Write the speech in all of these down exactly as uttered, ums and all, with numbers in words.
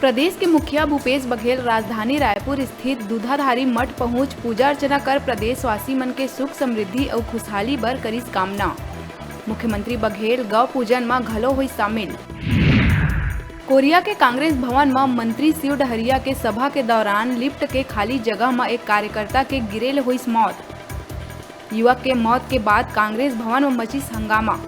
प्रदेश के मुखिया भूपेश बघेल राजधानी रायपुर स्थित दूधाधारी मठ पहुंच पूजा अर्चना कर प्रदेशवासी मन के सुख समृद्धि अउ खुशहाली बर करिस कामना। मुख्यमंत्री बघेल गौ पूजन म घलो होइस शामिल। कोरिया के कांग्रेस भवन म मंत्री शिव डहरिया के सभा के दौरान लिफ्ट के खाली जगह म एक कार्यकर्ता के गिरे ले होइस मौत। युवक के मौत के बाद कांग्रेस भवन म मचिस हंगामा।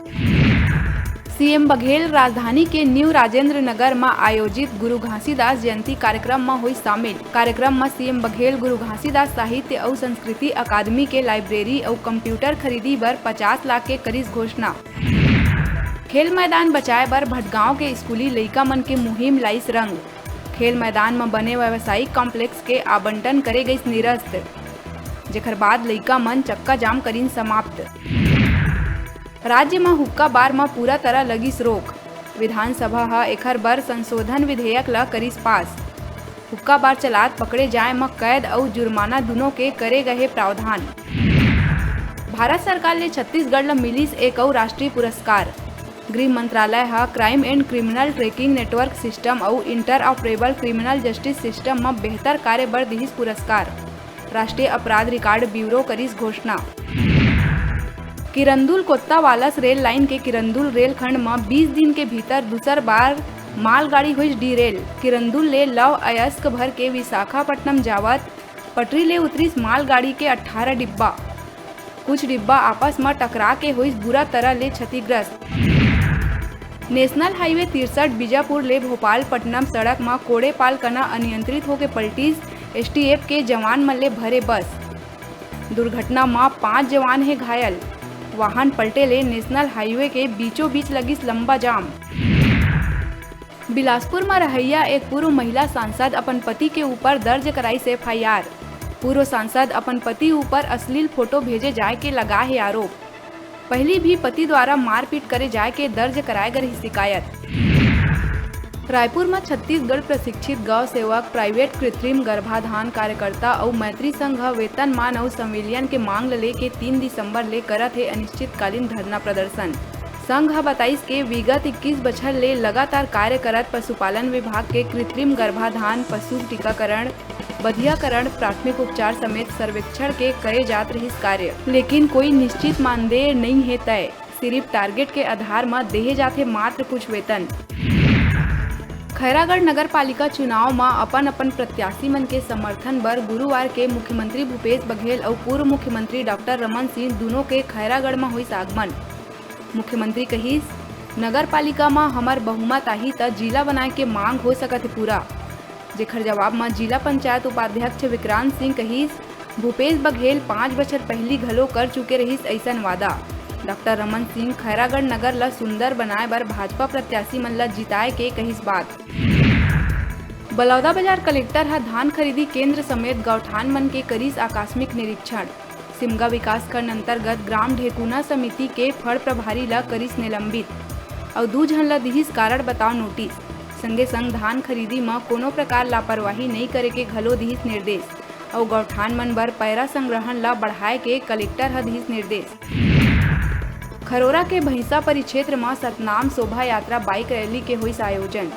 सीएम बघेल राजधानी के न्यू राजेंद्र नगर म आयोजित गुरु घासीदास जयंती कार्यक्रम म होइस शामिल। कार्यक्रम म सीएम बघेल गुरु घासीदास साहित्य अउ संस्कृति अकादमी के लाइब्रेरी अउ कंप्यूटर खरीदी बर पचास लाख के करिस घोषणा। खेल मैदान बचाए बर भटगांव के स्कूली लइका मन के मुहिम लाइस रंग। खेल मैदान म बने व्यावसायिक कॉम्प्लेक्स के आवंटन करे गइस निरस्त, जेखर बाद लइका मन चक्का जाम करिन समाप्त। राज्य म हुक्का बार म पूरा तरह लगिस रोक। विधानसभा ह एखर बर संशोधन विधेयक ल करिस पास। हुक्का बार चलात पकड़े जाए म कैद अउ जुर्माना दुनों के करे गए हे प्रावधान। भारत सरकार ले छत्तीसगढ़ ल मिलिस एक अउ राष्ट्रीय पुरस्कार। गृह मंत्रालय ह crime and criminal tracking network system अउ इंटरऑपरेबल क्रिमिनल जस्टिस सिस्टम म बेहतर कार्य बर दिहिस पुरस्कार। राष्ट्रीय अपराध रिकॉर्ड ब्यूरो करिस घोषणा। किरंदुल कोत्तावालस रेल लाइन के किरंदुल रेलखंड म बीस दिन के भीतर दूसर बार मालगाड़ी होइस डीरेल। किरंदुल ले लव अयस्क भर के विशाखापट्टनम जावत पटरी ले उतरिस मालगाड़ी के अट्ठारह डिब्बा। कुछ डिब्बा आपस म टकरा के होइस बुरा तरह ले क्षतिग्रस्त। नेशनल हाईवे तिरसठ बीजापुर ले भोपालपट्टनम सड़क म कोड़ेपाल कना अनियंत्रित होके पलटिस, एसटीएफ के जवान मन ले भरे बस। दुर्घटना म पांच जवान हे घायल। वाहन पलटे ले नेशनल हाईवे के बीचों बीच लगिस लंबा जाम। बिलासपुर म रहइया एक पूर्व महिला सांसद अपन पति के ऊपर दर्ज कराइस एफआईआर। पूर्व सांसद अपन पति ऊपर अश्लील फोटो भेजे जाए के लगा हे आरोप। पहिली भी पति द्वारा मारपीट करे जाए के दर्ज कराए गे रहिस शिकायत। रायपुर म छत्तीसगढ़ प्रशिक्षित गौ सेवक, प्राइवेट कृत्रिम गर्भाधान कार्यकर्ता अउ मैत्री संघ ह वेतनमान अउ संविलियन के मांग ल लेके तीन दिसंबर ले करत हे अनिश्चितकालीन धरना प्रदर्शन। संघ ह बताइस के विगत इक्कीस बछर ले लगातार कार्य करत पशुपालन विभाग के कृत्रिम गर्भाधान, पशु टीकाकरण, बधियाकरण, प्राथमिक उपचार समेत सर्वेक्षण के करे जात रहिस कार्य, लेकिन कोई निश्चित मानदेय नइ हे तय। सिरिफ टारगेट के आधार म देहे जाथे मात्र कुछ वेतन। खैरागढ़ नगर पालिका चुनाव म अपन-अपन प्रत्याशी मन के समर्थन बर गुरुवार के मुख्यमंत्री भूपेश बघेल अउ पूर्व मुख्यमंत्री डॉक्टर रमन सिंह दुनों के खैरागढ़ म होइस आगमन। मुख्यमंत्री कहिस, नगर पालिका म हमर बहुमत आही त जिला बनाए के मांग हो सकत हे पूरा। जेखर जवाब म जिला पंचायत उपाध्यक्ष विक्रांत सिंह कहिस, भूपेश बघेल पांच बछर पहिली घलो कर चुके रहिस अइसन वादा। डॉक्टर रमन सिंह खैरागढ़ नगर ल सुंदर बनाए बर भाजपा प्रत्याशी मन ल जिताए के कहिस बात। बलौदाबाजार कलेक्टर ह धान खरीदी केंद्र समेत गौठान मन के करिस आकस्मिक निरीक्षण। सिमगा विकासखंड अंतर्गत ग्राम ढेकुना समिति के फड़ प्रभारी ल करिस निलंबित अउ दू झन ल दिहिस कारण बताओ नोटिस। संगे संग धान खरीदी म कोनो प्रकार लापरवाही नइ करे के घलो दिहिस निर्देश अउ गौठान मन बर पैरा संग्रहण ल बढ़ाए के कलेक्टर ह दिहिस निर्देश। खरोरा के भैंसा परिक्षेत्र म सतनाम शोभा यात्रा बाइक रैली के होइस आयोजन।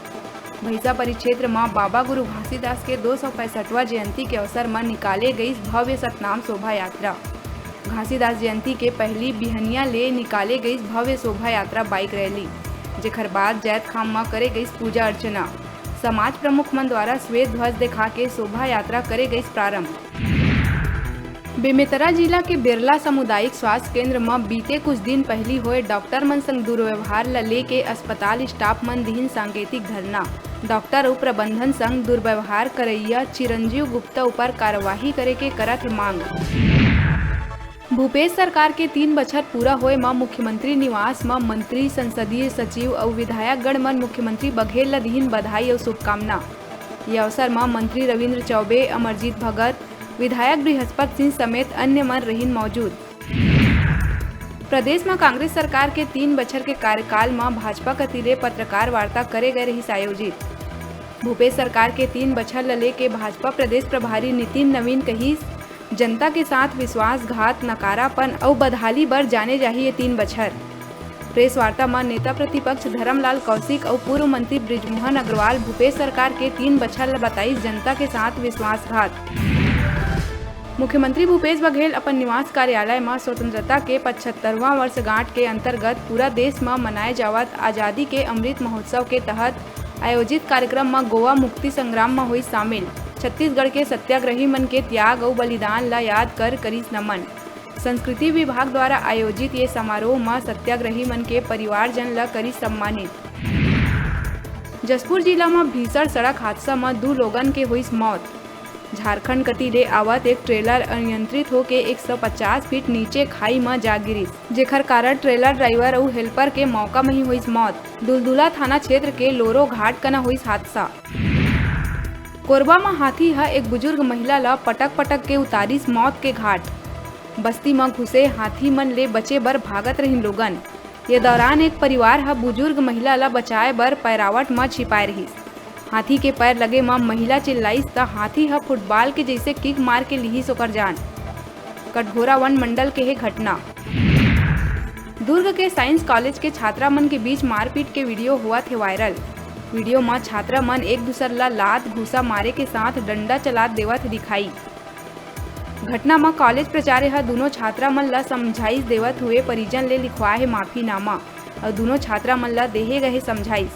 भैंसा परिक्षेत्र म बाबा गुरु घासीदास के दो सौ पैंसठवां जयंती के अवसर म निकाले गइस भव्य सतनाम शोभा यात्रा। घासीदास जयंती के पहिली बिहनिया ले निकाले गइस भव्य शोभा यात्रा बाइक रैली, जेखर बाद जैतखाम म करे गइस पूजा अर्चना। समाज प्रमुख मन द्वारा श्वेत ध्वज देखा के शोभा यात्रा करे गइस प्रारंभ। बेमेतरा जिला के बेरला सामुदायिक स्वास्थ्य केंद्र म बीते कुछ दिन पहिली होए डॉक्टर मन संग दुर्व्यवहार ल लेके अस्पताल स्टाफ मन दिहिन सांकेतिक धरना। डॉक्टर अउ प्रबंधन संग दुर्व्यवहार करइया चिरंजीव गुप्ता ऊपर कार्यवाही करे के करत हे मांग। भूपेश सरकार के तीन बछर पूरा होए म मुख्यमंत्री निवास म मंत्री, संसदीय सचिव अउ विधायकगण मन मुख्यमंत्री बघेल ल दिहिन बधाई अउ शुभकामना। ये अवसर म मंत्री रविंद्र चौबे, अमरजीत भगत, विधायक बृहस्पत सिंह समेत अन्य मन रहिन मौजूद। प्रदेश म कांग्रेस सरकार के तीन बछर के कार्यकाल म भाजपा कति ले पत्रकार वार्ता करे गए रहिस आयोजित। भूपेश सरकार के तीन बछर ल लेके भाजपा प्रदेश प्रभारी नितिन नवीन कहिस, जनता के साथ विश्वासघात, नकारापन अउ बदहाली बर जाने जाही ये तीन बछर। प्रेस वार्ता म नेता प्रतिपक्ष धरमलाल कौशिक अउ पूर्व मंत्री बृजमोहन अग्रवाल भूपेश सरकार के तीन बछर ल बताइस जनता के साथ विश्वासघात। मुख्यमंत्री भूपेश बघेल अपन निवास कार्यालय म स्वतंत्रता के पचहत्तरवां वर्षगांठ के अंतर्गत पूरा देश म मनाए जावत आजादी के अमृत महोत्सव के तहत आयोजित कार्यक्रम म गोवा मुक्ति संग्राम म होइस शामिल। छत्तीसगढ़ के सत्याग्रही मन के त्याग अउ बलिदान ल याद कर करिस नमन। संस्कृति विभाग द्वारा आयोजित ये समारोह म सत्याग्रही मन के परिवारजन ल करिस सम्मानित। जशपुर जिला म भीषण सड़क हादसा म दू लोगन के होइस मौत। झारखंड कति ले आवत एक ट्रेलर अनियंत्रित होके एक सौ पचास फीट नीचे खाई म जा गिरिस, जेखर कारण ट्रेलर ड्राइवर अउ हेल्पर के मौका म ही होइस मौत। दुलदुला थाना क्षेत्र के लोरो घाट कना होइस हादसा। कोरबा म हाथी ह एक बुजुर्ग महिला ल पटक-पटक के उतारिस मौत के घाट। बस्ती म घुसे हाथी मन ले बचे बर भागत रहिन लोगन। ये दौरान एक परिवार ह बुजुर्ग महिला ल बचाए बर पैरावट म छिपाए रहिस। हाथी के पैर लगे म महिला चिल्लाइस त हाथी ह फुटबॉल के जइसे किक मार के लिहिस ओकर जान। कटघोरा वन मंडल के हे घटना। दुर्ग के साइंस कॉलेज के छात्रा मन के बीच मारपीट के वीडियो होवत हे वायरल। वीडियो म छात्रा मन एक दूसर ल लात घूसा मारे के साथ डंडा चलात देवत दिखाई। घटना म कॉलेज प्राचार्य ह दूनों छात्रा मन ल समझाइश देवत हुए परिजन ले लिखवाए हे माफीनामा अउ दूनों छात्रा मन ल देहे गए समझाइश।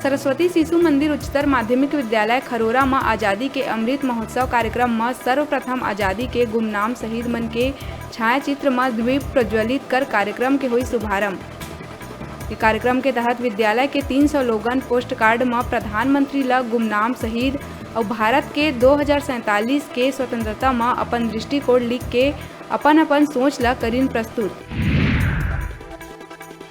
सरस्वती शिशु मंदिर उच्चतर माध्यमिक विद्यालय खरोरा म आजादी के अमृत महोत्सव कार्यक्रम म सर्वप्रथम आजादी के गुमनाम शहीद मन के छायाचित्र म दीप प्रज्वलित कर कार्यक्रम के होई शुभारंभ। ये कार्यक्रम के तहत विद्यालय के तीन सौ लोगन पोस्ट कार्ड म प्रधानमंत्री ल गुमनाम शहीद अउ भारत के दो हज़ार सैंतालीस के स्वतंत्रता म अपन दृष्टिकोण लिख के अपन अपन सोच ल करिन प्रस्तुत।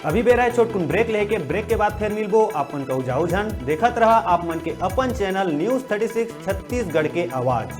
अभी बेरा हे छोटकुन ब्रेक लेके, ब्रेक के बाद फेर मिलबो। आप मन कहू जाऊ झन, देखत रहा आप मन के अपन channel news thirty six Chhattisgarh के आवाज।